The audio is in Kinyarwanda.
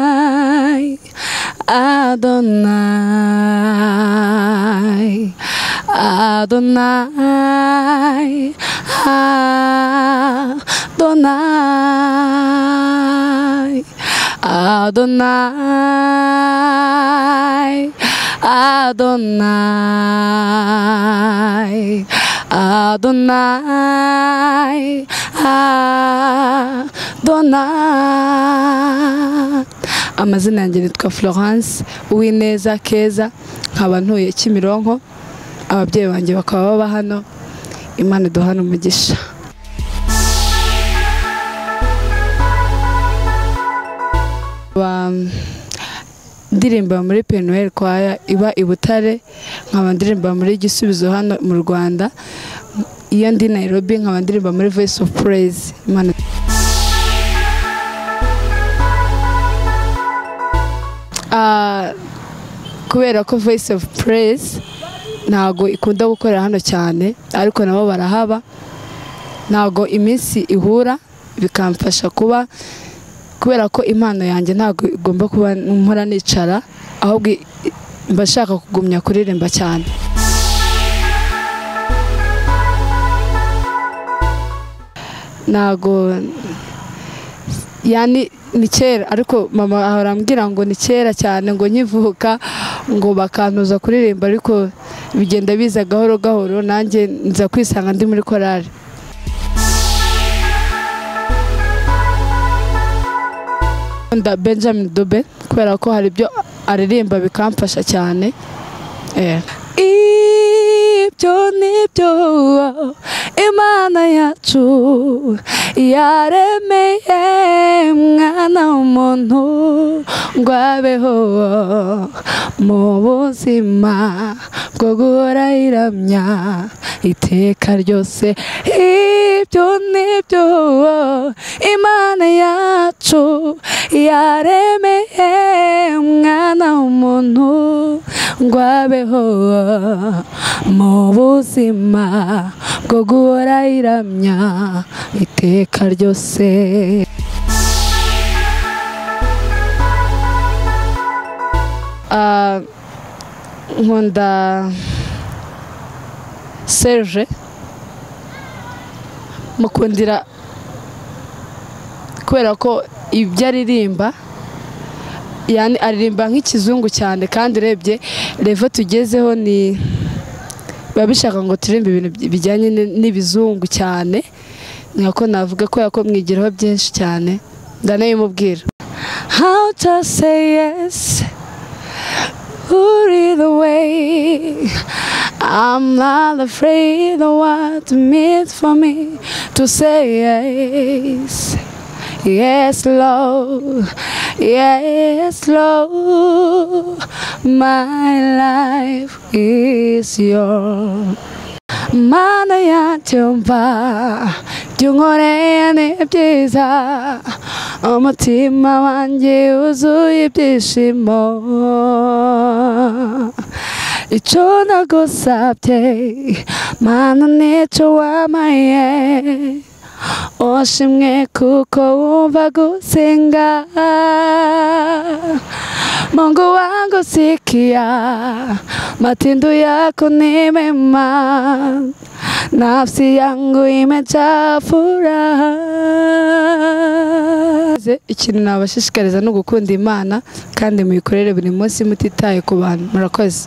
Adonai, Adonai, Adonai, Adonai, Adonai, Adonai, Adonai, Adonai. Amazina yanjye nitwa Florence Uwineza Keza, nkaba ntuye Kimironko, ababyeyi banjye bakaba baba hano. Imana iduhane umugisha. Ndirimba muri Penuel Choir iba i Butare, nkaba ndirimba muri Gisubizo hano mu Rwanda. Iyo ndi Nairobi nkaba ndirimba muri Voice of Praise. Imana kubera ko Voice of Praise ntago ikunda gukorera hano cyane, ariko nabo barahaba, ntago iminsi ihura, bikamfasha kuba kubera ko impano yanjye ntago igomba kuba mpora nicara, ahubwo mba nshaka kugumya kuririmba cyane. Ntago yani ni kera, ariko mama ahora ambwira ngo ni kera cyane, ngo nkivuka ngo bakantuza kuririmba, ariko bigenda biza gahoro gahoro, nanjye nza kwisanga ndi muri korali. Nda Benjamin Dube kubera ko hari ibyo aririmba bikamfasha cyane. Ibyo nibyo Imana yacu yaremeye mwana w'umuntu ngo abeho mu buzima bwo guhora iramya iteka ryose. Ibyo nibyo Imana yacu yaremeye mwana w'umuntu ngo abeho mu buzima bwo guhora iramya iteka ryose. Nkunda Serge, mukundira kubera ko ibyo aririmba, yani aririmba nk'ikizungu cyane, kandi urebye level tugezeho ni biba bishaka ngo turirimbe ibintu bijyanye n'ibizungu cyane, nkako navuga ko yakomwigiraho byinshi cyane, ndanayimubwira. How to say yes, who the way, I'm not afraid of what it means for me to say yes. Yes, Lord, yes, Lord, my life is yours. Mana yanjye umva ibyo unkoreye ni byiza, umutima wanjye wuzuye ibyishimo. Icyo nagusabye Mana nicyo wampaye, ushimwe kuko wumva gusenga. Mungu wangu sikia, matendo yako ni mema, nafsi yangu imejaa furaha. Ikintu nabashishikariza no gukunda Imana kandi muyikorere buri munsi mutitaye ku bantu. Murakoze.